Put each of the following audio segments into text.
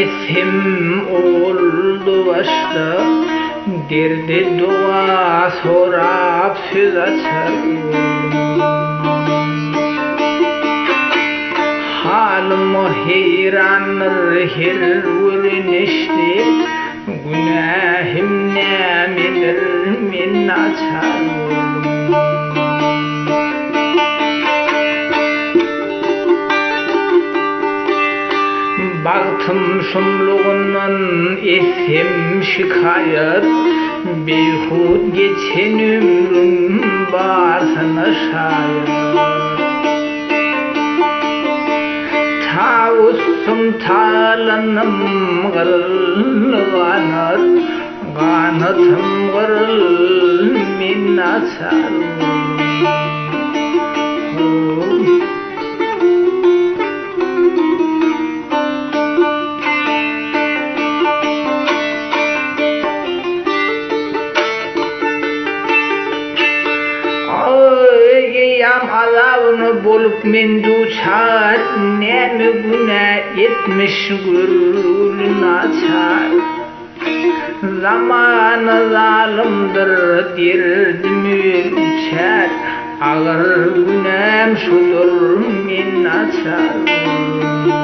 etsem oldy başda, Derde doga sorap söz açar boldum. Halyma heýrandyr her gören eşde, Günähim nämedir men naçar boldum. Bagtym şumlugyndan etsem şikaýat, Beýhut geçen ömrüm barsyna şaýat. Tawusym talanym gyryldy ganat, Ganatym gyryldy men naçar boldum. Eýýam azabyna bolup men duçar, Näme günä etmiş görgüli naçar. Zamana zalymdyr derdimi ölçär, Agyr günäm şudur men naçar boldum.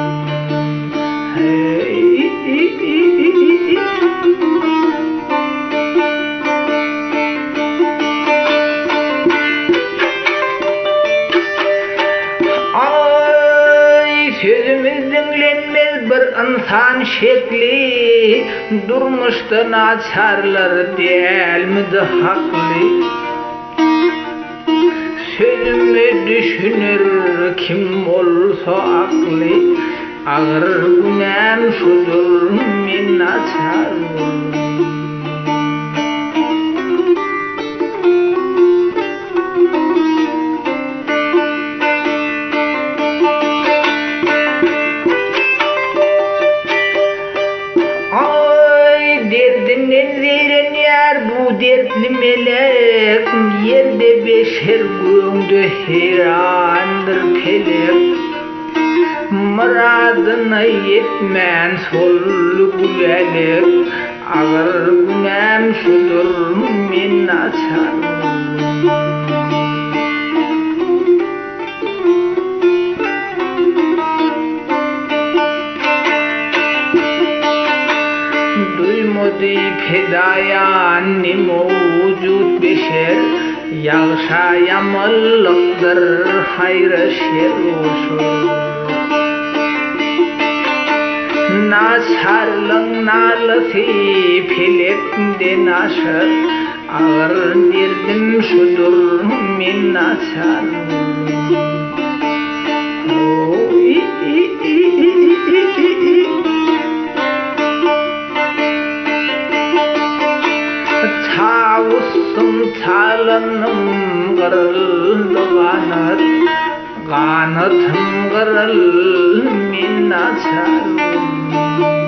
Aý, sözümiz diňlenmez bir ynsan şekli, Durmuşda naçarlar dälmidi hakly? Sözüme düşüner kim bolsa akly, Agyr günäm şudur, men naçar boldum. Aý, derdinden zeýrenýär bu dertli melek, Ýerde beşer göňde heýrandyr pelek. Myradyna ýetmän soldy gülälek, Agyr günäm şudur, men naçar boldum. Duýmady pedaýan ne mowjut beşer, Ýagşa ýamanlykdyr, haýra şer goşar. Naçarlyň nalasy pelekden aşar, Agyr derdim şudur, men naçar boldum. Tawusym talanym gyryldy ganat, Ganatym gyryldy, men naçar boldum.